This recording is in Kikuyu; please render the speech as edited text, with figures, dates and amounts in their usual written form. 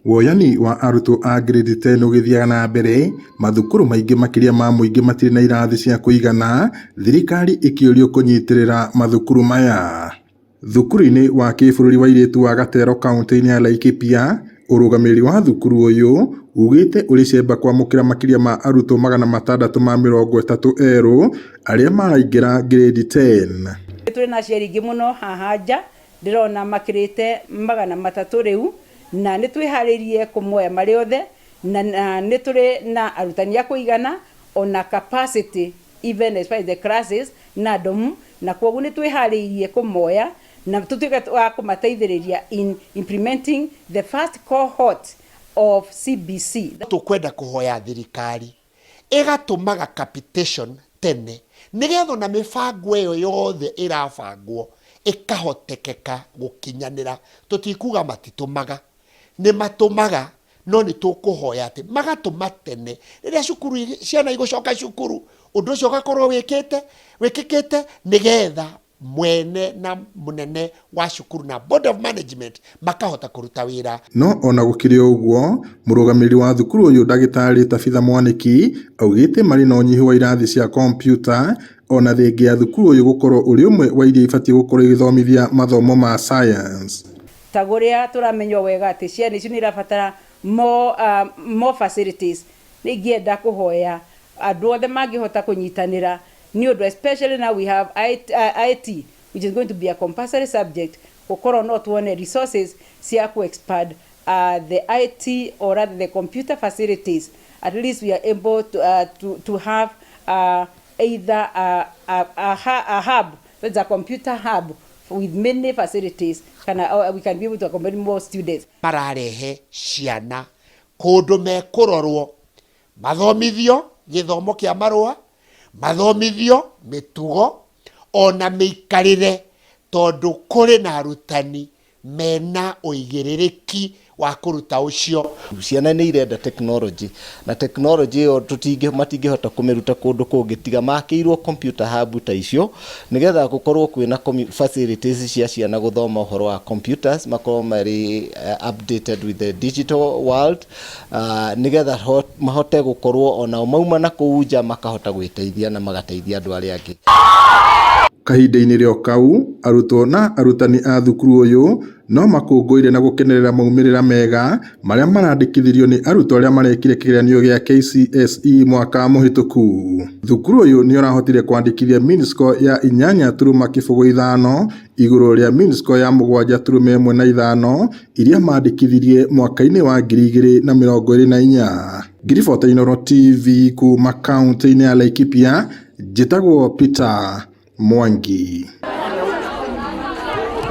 Woyani wa arutwo a grade 10 ũgĩthiaga na mbere, mathukuru maingĩ makĩria ma mũingĩ matirĩ na irathi cia kũigana, thirikari ĩkĩũrio kũnyitĩrĩra mathukuru maya. Thukuru-inĩ wa kĩbũrũri wa airĩtu wa Gatero kauntĩ-inĩ ya Laikipia, ũrũgamĩrĩri wa thukuru ũyũ ugĩte ũrĩ cemba kwamũkĩra makĩria ma arutwo 630 erũ arĩa maraingĩra grade 10. Tũrĩ na aciari aingĩ mũno haha nja, ndĩrona makĩrĩte 300 rĩu, na nĩ twĩharĩirie kũmoya marĩ othe, na nĩ tũrĩ na arutani a kũigana, ona capacity even as far as the classes na dorm, na kwoguo nĩ twĩharĩirie kũmoya na tũtuĩke wa kũmateithĩrĩria in implementing the first cohort of CBC. Tũkwenda kũhoya thirikari ĩgatũmaga capitation tene nĩgetha ona mĩbango ĩyo yothe ĩrabangwo ĩkahotekeka gũkinyanĩra. Tũtikuga matitũmaga, nĩ matũmaga, no nĩ tũkũhoya atĩ magatũma tene rĩrĩa cukuru ciana igũcoka cukuru, ũndũ ũcio ũgakorwo wĩkĩte wĩkĩkĩte nĩgetha mwene na mũnene wa cukuru na board of management makahota kũruta wĩra. No ona gũkĩrĩ ũguo, mũrũgamĩrĩri wa thukuru ũyũ ndagĩtarĩ Tabitha Mwanĩki augĩte marĩ na ũnyihu wa irathi cia kompiuta ona thengia ya thukuru ũyũ gũkorwo ũrĩ ũmwe wa iria ibatiĩ gũkorwo igĩthomithia mathomo ma science. Ta ũrĩa tũramenywo wega atĩ ciana icio nĩ irabatara more facilities, nĩ ingĩenda kũhoya andũ othe mangĩhota kũnyitanĩra nĩ ũndũ especially now we have IT, which is going to be a compulsory subject, gũkorwo no tuone resources cia ku expand the IT or rather the computer facilities. At least we are able to have either a hub, that's a computer hub with many facilities, kana we can be able to accommodate more students. Mararehe ciana kũndũ mekũrorwo, mathomithio gĩthomo kĩa marũa, mathomithio mĩtugo ona mĩikarĩre, tondũ kũrĩ na arutani mena ũigĩrĩrĩki wa kũruta ũcio. Ciana nĩ irenda technology, na technology ĩyo tũtingĩ matingĩhota kũmĩruta kũndũ kũngĩ tiga makĩirwo computer hub ta icio, nĩgetha gũkorwo kwĩna facilities cia ciana gũthoma ũhoro wa computers, makorwo marĩ updated with the digital world, nĩgetha mahote gũkorwo onao mauma na kũu nja makahota gwĩteithia na magateithia andũ arĩa angĩ. Kahinda-inĩ rĩo kau, arutwo na arutani a thukuru ũyũ no makũngũĩire na gũkenerera maumĩrĩra mega marĩa marandĩkithirio nĩ arutwo arĩa marekire kĩgeranio gĩa KCSE mwaka mũhĩtũku. Thukuru ũyũ nĩ ũrahotire kwandĩkithia mean score ya 8.05 igũrũ rĩa mean score ya 7.15 iria mandĩkithirie mwaka-inĩ wa 2024. Ngiribota Inooro TV kuma kaunti-inĩ ya Laikipia, njĩtagwo Peter Mwangi.